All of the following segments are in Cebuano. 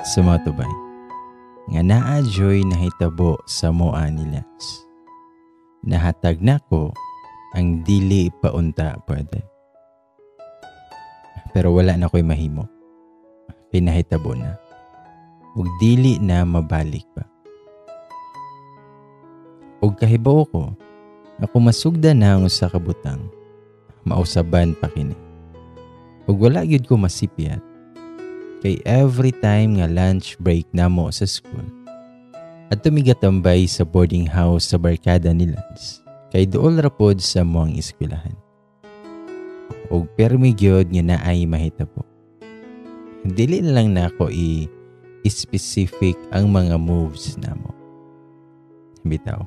Sa mao to bay, nga naa juy nahitabo sa moa ni Lance. Nahatag nako ang dili pa unta pwede. Pero wala na ko'y mahimo. Pinahitabo na. Ug dili na mabalik pa. Ug kahibaw ko nga kung masugdan na ang usa ka butang, mausaban pa kini. Ug wala gyud ko masipyat kay every time nga lunch break namo sa school, adto mi gatambay sa boarding house sa barkada ni Lance kay duol ra pod sa among eskwelahan. Ug permi gyud nga naay mahitabo. Dili na lang nako i-specific ang mga moves namo. Bitaw.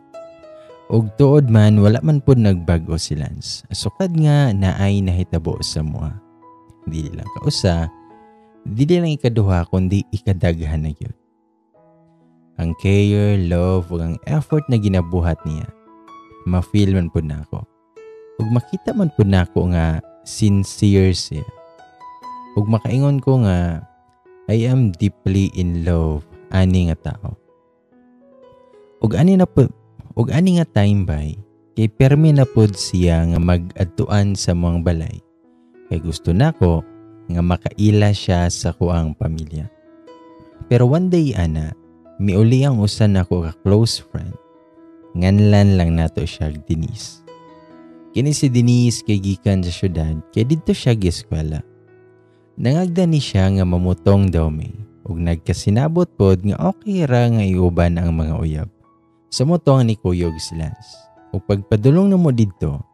Ug tuod man, wala man pod nagbag-o si Lance. Sukad nga naay nahitabo sa moa. Dili lang kausa, dili lang ikaduha, kundi ikadaghan na gyud. Ang care, love ug ang effort na ginabuhat niya, ma-feel man pud nako. Ug makita man pud nako nga sincere siya. Ug makaingon ko nga I am deeply in love ani nga tao. Ug ani nga time bay kay permi na pud siya nga mag-adtuan sa among balay. Kay gusto nako nga makaila siya sa kuang pamilya. Pero one day ana, miuli ang usa nako ka close friend. Nganlan lang nato siya Denise. Kini si Denise kay gikan sa syudad kay didto siya gieskwela. Nangagda ni siya nga mamutong daw mi ug nagkasinabot pod nga okay ra nga iuban ang mga uyab. Sa mutong ni kuyog si Lance. Ug pagpadulong namo didto,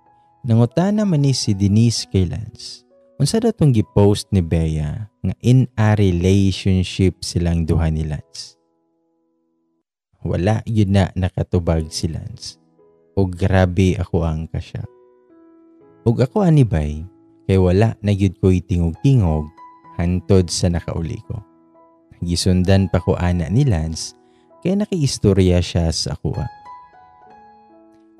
nangutana man ni si Denise kay Lance. Unsa daw tong gipost ni Bea nga in a relationship silang duha ni Lance? Wala yun na nakatubag si Lance. Ug grabe ako ang kasya. Ug ako ani bay, kay wala na gyud ko'y tingog-tingog hantod sa nakauli ko. Gisundan pa ko ana ni Lance kay nakiistorya siya sa akuha.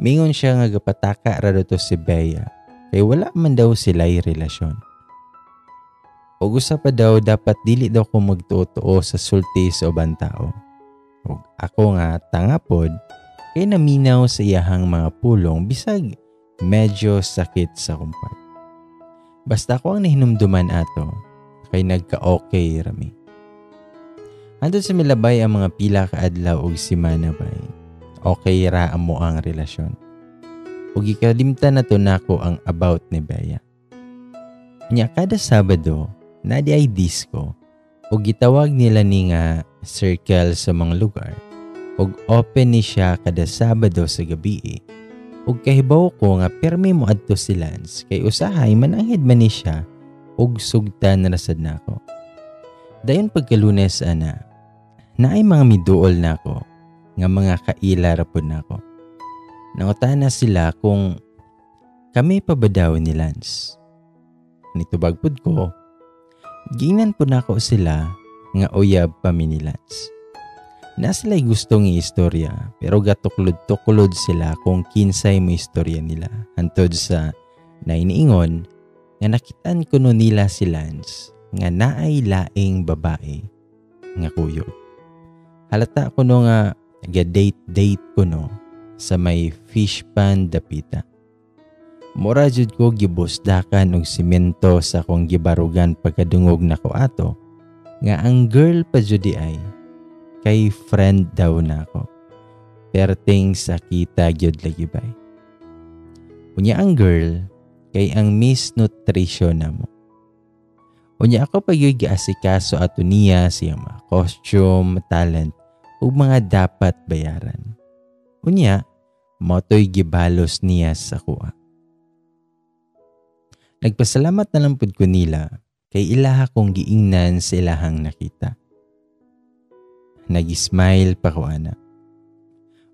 Mingon siya nga gapataka ra to si Bea kay wala man daw sila'y relasyon. Ug usa pa daw, dapat dili daw ko magtuo-tuo sa sulti sa ubang tao. Ug ako nga tanga pod kay naminaw sa iyahang mga pulong bisag medyo sakit sa kumpart. Basta ako ang nahinumduman ato kay nagka-okay rami. Hantod sa milabay ang mga pila ka adlaw ug semana bay, okay ra amo ang relasyon. Ug gikalimtan na to nako ang about ni Bea. Nya kada Sabado, na di ay disco ug gitawag nila ni nga circle sa mga lugar ug open ni siya kada Sabado sa gabi. Ug kahibaw ko nga permi mo adto si Lance kay usahay mananghid man ni siya ug sugtan na rasad nako. Dayon pagkalunes ana, naay mga miduol nako nga mga kaila ra pud nako. Nangutana sila kung kami pa ba daw ni Lance. Nitubag pud ko. Giingnan pud nako sila nga uyab pa mi ni Lance. Na sila'y gustong istorya pero gatuklod-tuklod sila kung kinsay mo istorya nila. Hantod sa nainiingon nga nakitaan kuno nila si Lance nga naay laing babae nga kuyog. Halata kuno nga ga-date-date kuno sa may fish pond dapita. Mura jud ko gibusdakan og simento sa akong gibarugan pagkadungog nako ato nga ang girl pa jud di ay kay friend daw nako. Perting sakita gyud lagi bay. Unya ang girl kay ang Miss Nutrition namo. Unya ako pa gyud giasikaso ato niya siyang mga costume, talent ug mga dapat bayaran. Unya motoy gibalos niya sa kuha. Nagpasalamat na lang pud ko nila kay ilaha kong giingnan sa ilahang nakita. Nag-smile pa ko ana.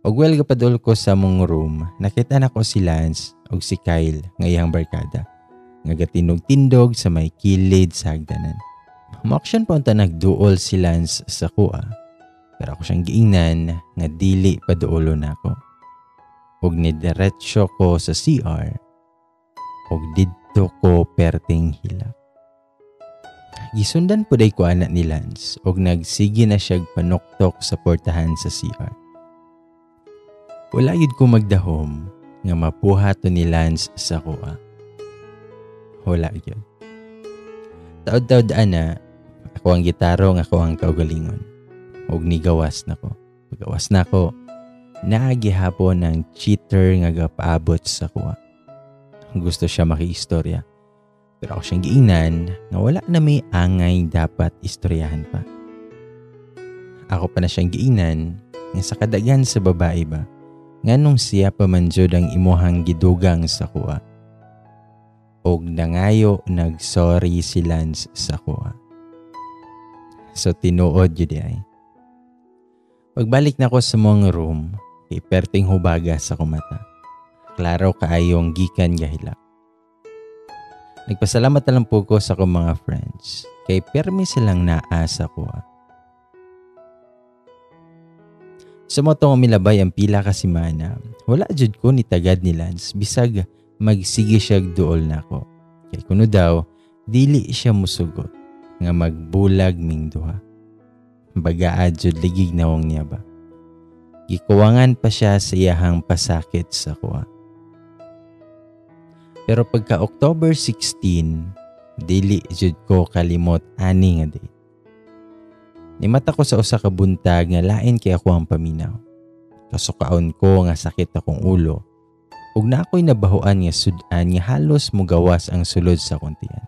Og well gapadol ko sa mong room, nakita nako si Lance og si Kyle nga iyang barkada nga gatinog-tindog sa may kilid sa hagdanan. Mo-action pa unta nagduol si Lance sa kuha, pero ako siyang giingnan nga dili pa duolo nako. Og nidiretso ko sa CR og didto ko perting hilak. Gisundan po day ko ana ni Lance og nagsige na siyag panuktok sa portahan sa CR. Wala yun ko magdahom nga mapuha to ni Lance sa kuha. Wala yun. Taod-taod ana, ako ang gitarong ako ang kaugalingon. Og nigawas na ko. Pagawas na ko, naagihapon ang cheater nga gapaabot sa kuha. Gusto siya makiistorya. Pero ako siyang giingnan nga wala na may angay dapat istoryahan pa. Ako pa na siyang giingnan nga sa kadagan sa babae ba, nganong siya pa man jud ang imuhang gidugang sa kuha. Og nangayo nag-sorry si Lance sa kuha. So tinuod yun ay. Pagbalik na ko sa mong room, kay perting hubaga sa kumata. Klaro kaayong gikan gahilak. Nagpasalamat na lang po ko sa akong mga friends. Kay permi silang naa sa kuha. Sa motong umilabay ang pila ka semana, wala jud ko ni tagad ni Lance bisag magsige siyag duol nako. Kay kuno daw, dili siya musugot nga magbulag ming duha. Bagaa jud ligig nawong niya ba. Gikuwangan pa siya sa iyahang pasakit sa kuha. Pero pagka October 16, dili jud ko kalimot ani nga date. Nimata ko sa usa ka buntag nga lain kay ako ang paminaw. Kasukaon ko nga sakit akong ulo ug na ako'y nabahuan nga sud-an nga halos mugawas ang sulod sa akong tiyan.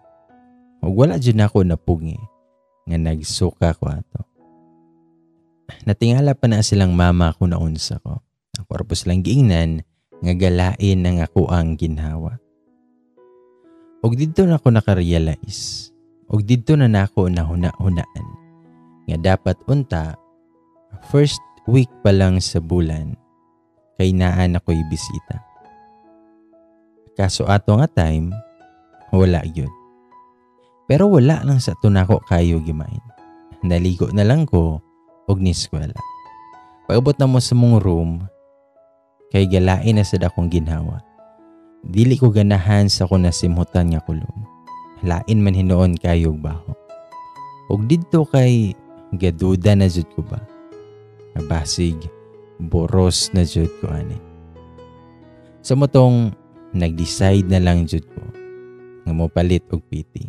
Ug wala jud nako napugngi nga nagsuka ko ato. Natingala pa na silang mama kung naunsa ko. Ako ra po silang giingnan nga galain ang ako ang ginhawa. Og didto na ako nakarealize. Og didto na nako nahuna-hunaan nga dapat unta first week pa lang sa bulan kay naa na ko'y bisita. Kaso ato nga time, wala yun. Pero wala lang sa ato nako kayo gimain. Naligo na lang ko og niskwela. Pag-abot na mo sa mong room, kay galain na sad akong ginhawa. Dili ko ganahan sa ko nasimhutan nga kulong. Lain man hinuon kayog baho. Og didto kay gaduda na jud ko ba. Basig, boros na jud ko ani. Sa motong nag-decide na lang jud ko nga mopalit og PT.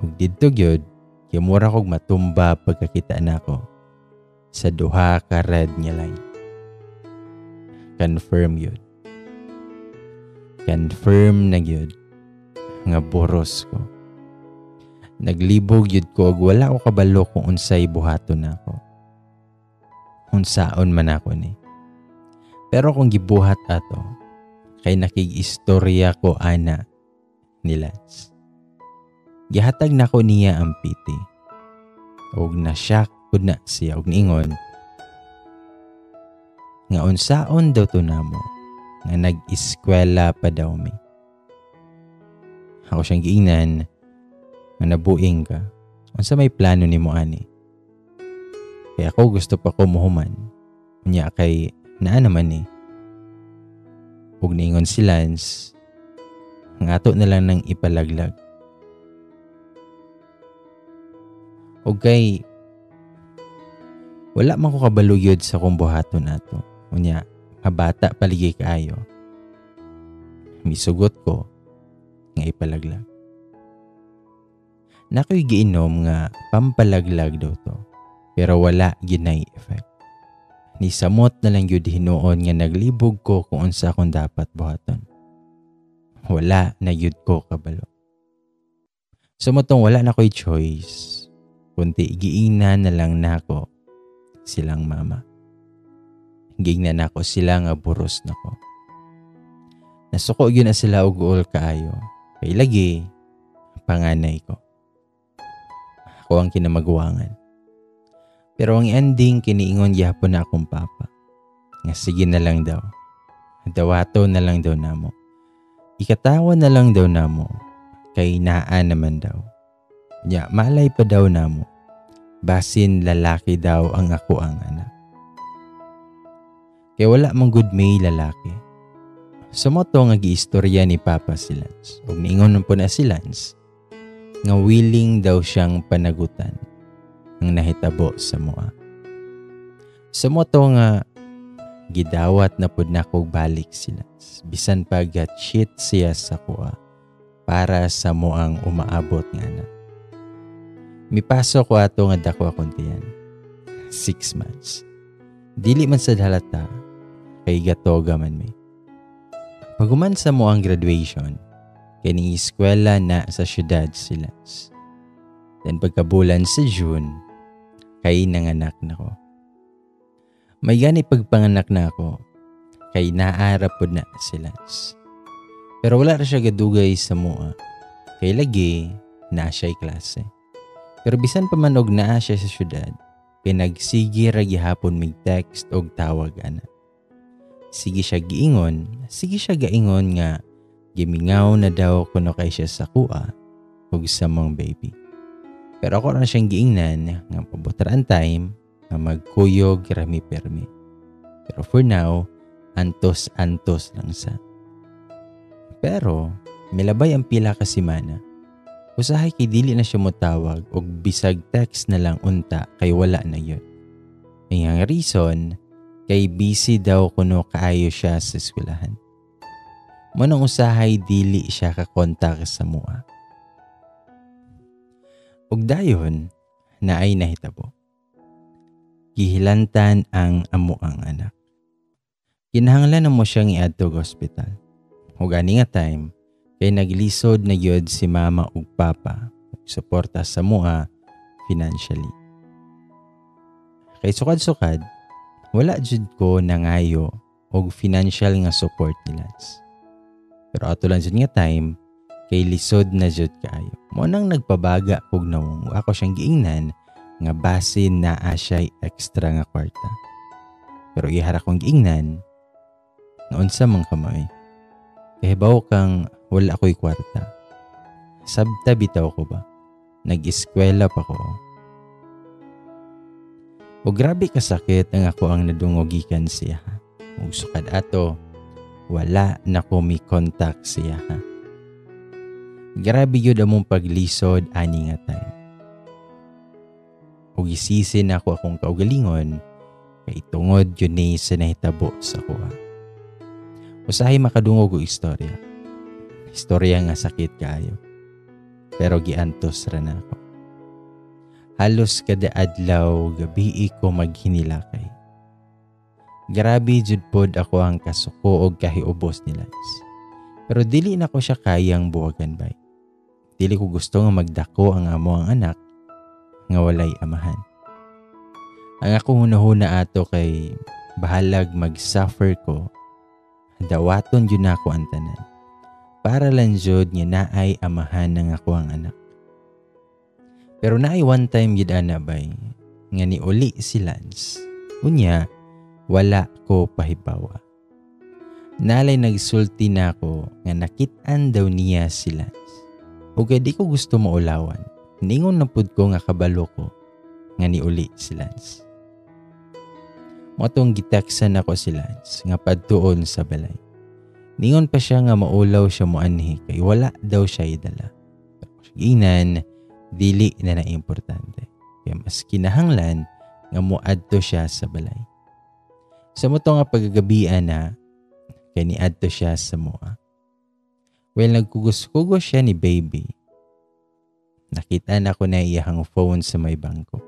Og didto gyud, kay mura kog matumba pagkakita nako sa duha ka red nga line. Confirm yun. Confirm na gyud nga boros ko. Naglibog yun ko og wala ko kabalo kung unsay buhaton nako. Unsaon man ako ni. Pero kung gibuhat ato, kay nakig-istorya ko ana ni Lance. Gihatag nako niya ang PT. Og na-shock pud na siya og niingon nga unsaon daw to namo nga nag-eskwela pa daw mi. Ako siyang giingnan nga nabuing ka. Unsa may plano nimo ani? Kaya ako gusto pa ko muhuman. Unya kay naa naman ni. Ug niingon si Lance nga ato na lang nang ipalaglag. Og kay wala man ko kabaluyod sa kong buhaton nato. Unya, mabata paligay kaayo. Misugot ko nga ipalaglag. Nakoy giinom nga pampalaglag daw to, pero wala ginay effect. Nisamot na lang yun hinuon nga naglibog ko kung unsa akong dapat buhaton. Wala na yun ko kabalo. Sumotong wala na ko'y choice, kundi giingna na lang nako silang mama. Giingna nako sila nga buros nako. Nasuko yun na sila og uol kaayo. Kay lagi, panganay ko. Ako ang kinamaguwangan. Pero ang ending, kiniingon gihapon na akong papa. Nga sige na lang daw. Dawato na lang daw namo. Ikatawa na lang daw namo. Kay naa naman daw. Nya, malay pa daw namo. Basin lalaki daw ang ako ang anak. Kaya wala mang good may lalaki. Sumoto nga giistorya ni Papa si Lance. Ug niingon po na si Lance Nga willing daw siyang panagutan ang nahitabo sa mua. Sa mo to nga gidawat na pud nako balik sila. Bisan pa cheat siya sa kuha para sa mo ang umaabot nga anak. Mipasok ko ato nga dako akong tiyan. 6 months. Dili man sad halata kay gatoga man mi. Paghuman sa mo ang graduation, kay ning eskwela na sa syudad sila. Then pagkabulan sa June, kay nanganak na ko. May gani pagpanganak na ako, kay naara pod na sila. Pero wala ra siya gadugay sa mua. Kay lagi naa siya'y klase. Pero bisan pa man og naa siya sa syudad, kay nagsige ra gihapon mig text og tawag ana. Sige siya gaingon nga gimingaw na daw kuno kay siya sa kuha ug sa mong baby. Pero ako ra siyang giingnan nga pabutra ang time nga magkuyog rami permi. Pero for now, antos-antos lang sa. Pero milabay ang pila ka semana. Usahay kay dili na siya motawag og bisag text na lang unta kay wala na yun. Ang reason kay busy daw kuno kaayo siya sa eskwelahan. Manong usahay dili siya kakontak sa mua. Ug dayon naay nahitabo. Gihilantan ang amuang anak. Kinahanglan na mo siyang iadto ospital. Ug ani nga time kay naglisod na gyud si mama ug papa ug suporta sa mua financially. Kay sukad-sukad, wala jud ko nangayo og financial nga support ni Lance. Pero ato lang jud nga time kay lisod na jud kaayo. Mo nang nagpabaga kog nawong ako siyang giingnan nga basin naa siya'y extra nga kwarta. Pero ihara kong giingnan nga unsa man kamay. Kahibaw kang wala ako'y kwarta. Sabta bitaw ko ba? Nag-eskwela pa ko. O grabe kasakit ang ako ang nadungog gikan siya. Ug sukad ato, wala na ko mi contact siya. Grabe yun among paglisod ani nga time. Ug isisi na ako akong kaugalingon kay tungod yun ni sa nahitabo sa kuha. Usahay makadungog og istorya. Istorya nga sakit kaayo. Pero giantos ra na ako. Halos kada adlaw gabi ko maghinilakay. Grabe jud pod ako ang kasuko og kahiubos ni Lance. Pero dili na ko siya kayang buwagan bay. Dili ko gusto nga magdako ang amo ang anak nga walay amahan. Ang akong hunahuna ato kay bahalag mag-suffer ko, dawaton jud nako ang tanan. Para lang jud nga naay amahan ng ako ang anak. Pero naay one time gid ana bay nga niuli si Lance. Unya, wala ko pahibawa. Nalay nagsulti na ako nga nakit-an daw niya si Lance. Ug di ko gusto maulawan. Ningon na pud ko nga kabalo ko nga niuli si Lance. Motong giteksan ako si Lance nga padtuon sa balay. Ningon pa siya nga maulaw siya moanhi kay wala daw siya idala. Pero ginan, dili na na importante. Kaya mas kinahanglan nga moadto siya sa balay. Sa mo nga pagkagabian na kay niadto siya sa mua. Well, nagkugos-kugos siya ni baby. Nakita na ko na iyahang phone sa may bangko.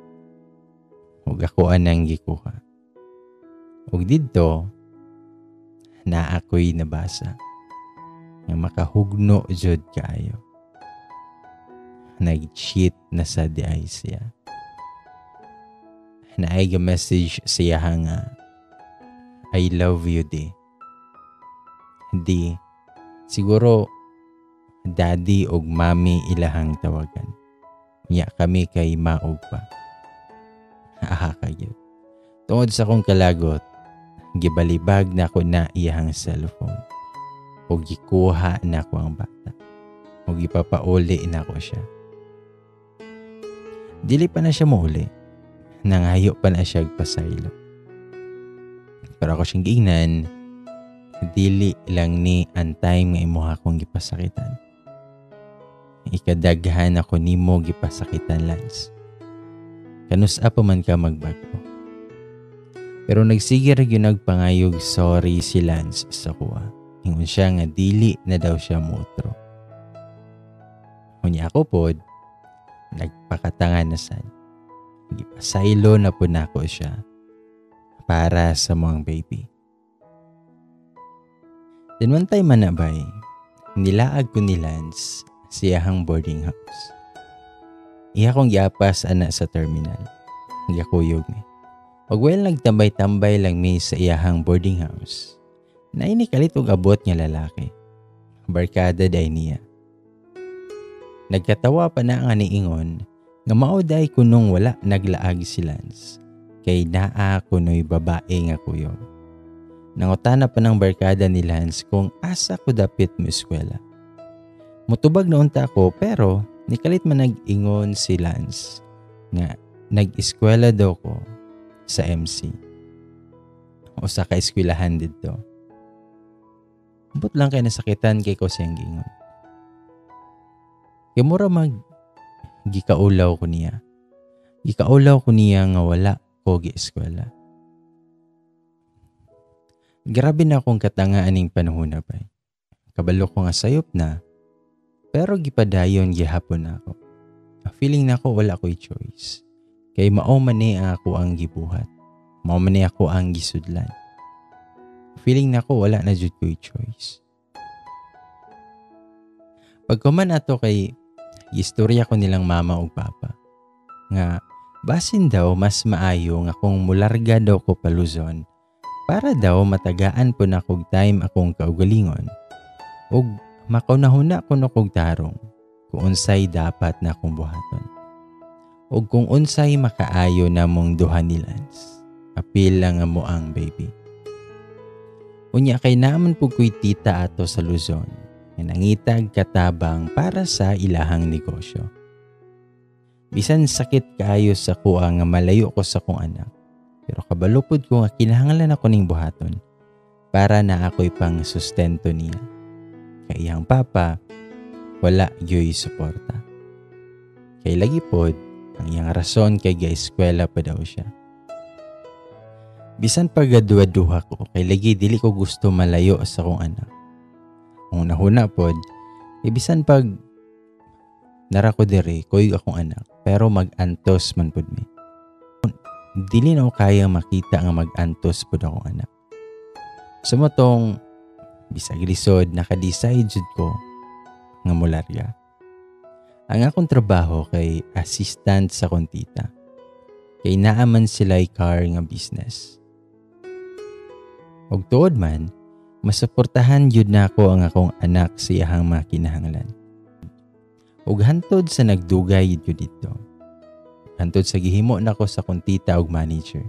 Ug ako anang gikuha. Ug didto, na ako'y nabasa. Nga makahugno jud kaayo. Nag-cheat na sa di ay siya. Naay ga message siya nga, "I love you, di." Di, siguro daddy og mommy ilahang tawagan. Nya kami kay maog pa. Aha kayo. Tungod sa akong kalagot, gibalibag na ko na iyahang cellphone. O gikuha na ko ang bata. O gipapauli na ko siya. Dili pa na siya muuli. Nangayo pa na siya pasaylo. Pero ako siyang giingnan, dili lang ni ang time nga imuha kong gipasakitan. Ikadaghan ako nimo gipasakitan, Lance. Kanus-a pa man ka magbag-o? Pero nagsige ra gyud nagpangayog sorry si Lance sa akoa. Ingon siya nga dili na daw siya muotro. Unya ako pod, nagpakatanga na sad. Gipasaylo na pod nako siya para sa among baby. Then one time man na bay, nilaag ko ni Lance sa iyahang boarding house. Iya kong giapas ana sa terminal. Gakuyog mi. Ug while nagtambay-tambay lang mi sa iyahang boarding house, naay nikalit og abot nga lalaki. Barkada day niya. Nagkatawa pa na nga niingon nga mao day kunong wala naglaag si Lance kay naa kuno'y babae nga kuyog. Nangutana pa ng barkada ni Lance kung asa ko dapit mo eskwela. Mutubag na unta ko, pero nikalit man nag-ingon si Lance nga nag-eskwela daw ko sa MC o sa kaeskwelahan didto. Ambot lang kay nasakitan kay ko siyang giingon. Kay mura mag gikaulaw ko niya. Gikaulaw ko niya nga wala ko gi-eskwela. Grabe na akong katanga aning panahon na bay. Kabalo ko nga sayop na, pero gipadayon gihapon na ako. Feeling na ako wala ko'y choice. Kay mao man ni ako ang gibuhat. Mao man ni ako ang gisudlan. Feeling na ako wala na jud ko'y choice. Pagkuman ato kay gistorya ko nilang mama ug papa nga basin daw mas maayo nga kung mularga daw ko pa Luzon para daw matagaan po na kog time akong kaugalingon ug makaunahuna ko no kog tarong kung unsay dapat na akong buhaton ug kung unsay makaayo namong duha ni Lance apil lang nga mo ang baby. Unya kay naaman pud ko'y tita ato sa Luzon nga nangitag katabang para sa ilahang negosyo. Bisan sakit kaayo sa kuha nga malayo ko sa akong anak, pero kabalo pud ko nga kinahanglan ako ning buhaton para na ako'y pang sustento niya. Kay iyang papa, wala gyoy suporta. Kay lagi pod, ang iyang rason kay ga-eskwela pa daw siya. Bisan pagaduha-duha ko, kay lagi dili ko gusto malayo sa akong anak. Kung nahuna pod, kay bisan pag nara ko diri, kuyog akong anak, pero mag-antos man pod mi. Dili na ko kaya makita nga mag-antos pod akong anak. So mao tong bisag lisod, naka-decide jud ko nga mularga. Ang akong trabaho kay assistant sa akong tita. Kay naaman sila'y car nga business. Og tuod man, masuportahan jud nako ang akong anak sa iyahang mga kinahanglan. Ug hantod sa nagdugay jud ko didto. Hantod sa gihimo nako sa akong tita og manager.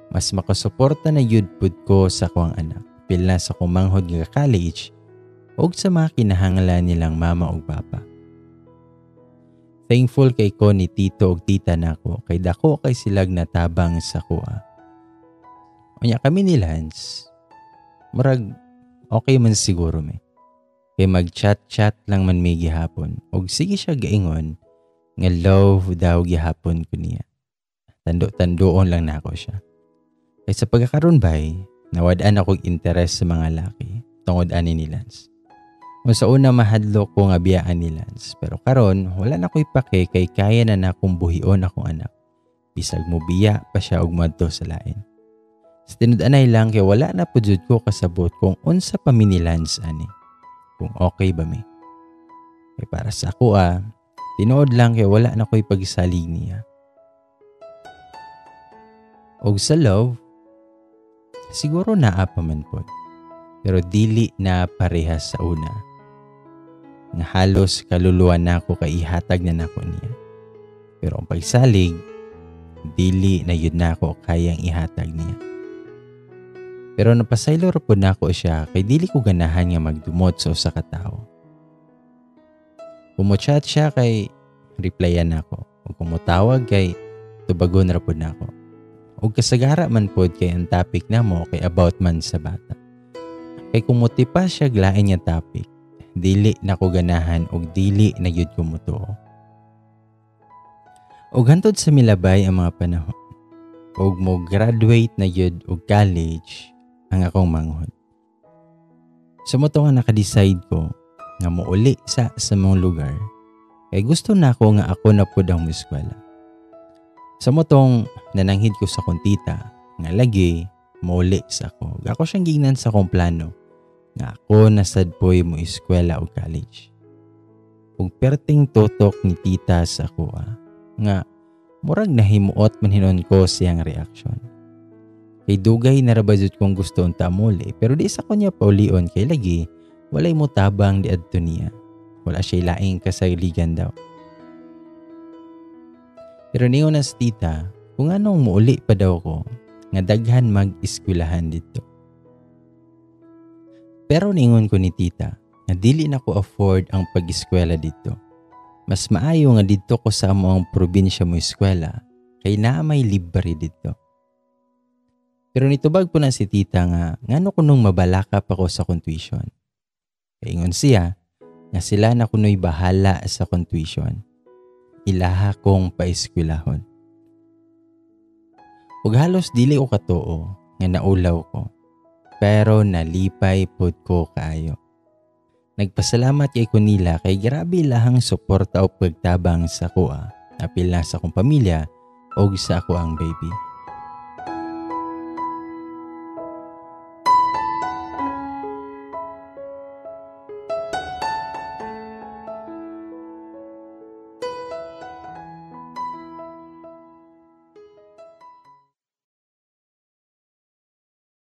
Mas makasuporta na jud pud ko sa akong anak, pil na sa akong manghod nga college ug sa mga kinahanglan nilang mama ug papa. Thankful kay ko ni tito ug tita nako kay dako kay silag natabang sa kuha. Unya kami ni Lance, murag okay man siguro mi. Kay mag-chat-chat lang man mi gihapon ug sige siya gaingon nga love daw gihapon ko niya. Tando-tandoon lang nako siya. Kay sa pagkakaroon bay, nawad-an akong interes sa mga laki tungod ani ni Lance. Kung sa una mahadlok ko nga biyaan ni Lance, pero karon wala na ko'y pake kay kaya na nakong buhion akong anak. Bisag mo biya pa siya og moadto sa lain. Sa tinud-anay lang kay wala na pud jud ko kasabot kung unsa pa mi ni Lance ani. Kung okay ba mi. Kay para sa ako tinuod lang kay wala na ko'y pagsalig niya. Og sa love, siguro naa pa man pod. Pero dili na parehas sa una. Nga halos kaluluwa nako kay ihatag na nako niya. Pero ang pagsalig, dili na yun nako kayang ihatag niya. Pero napasaylo ra pod nako siya kay dili ko ganahan nga magdumot sa usa ka tawo. Kung mo-chat siya kay replyan nako. Ug kung motawag kay tubagon ra pod nako. Ug kasagara man pod kay ang topic namo kay about man sa bata. Kay kung motipa siya lain nga topic, Dili na ko ganahan og dili na gyud ko motuo. Og hantod sa milabay ang mga panahon og mo graduate na gyud og college ang akong manghod. Sa mao to nga naka-decide ko nga mouli sa among lugar kay gusto na ako nga ako na pud ang moeskwela. Sa mao tong nananghid ko sa akong tita nga lagi mouli sa ako. Ako siyang gingnan sa akong plano nga ako na sad po'y mo eskwela og college. Ug perting tutok ni tita sa ako nga murag nahimuot man hinon ko siyang reaksyon. Kay dugay na ra ba jud kong gusto unta muli, pero di sa ko niya paulion kay lagi walay mo tabang di adto niya. Wala siya laing kasaligan daw. Pero ningon na sa tita, kung anong muuli pa daw ko, nga daghan mag-eskwelahan dito. Pero ningon ko ni tita, nga dili na ko afford ang pag-eskwela dito. Mas maayo nga didto ko sa among probinsya mo eskwela, kay naa may libre dito. Pero nitubag po na si tita nga, ngano kunong mabalaka pa ko sa akong tuition. Kay ingon siya, nga sila na kuno'y bahala sa akong tuition. Ilaha kong paeskwelahon. Ug halos dili ko katuo nga naulaw ko. Pero nalipay pod ko kaayo. Nagpasalamat kay ko nila kay grabe lahang suporta o pagtabang sa akoa, apil na sa akong pamilya o sa ako ang baby.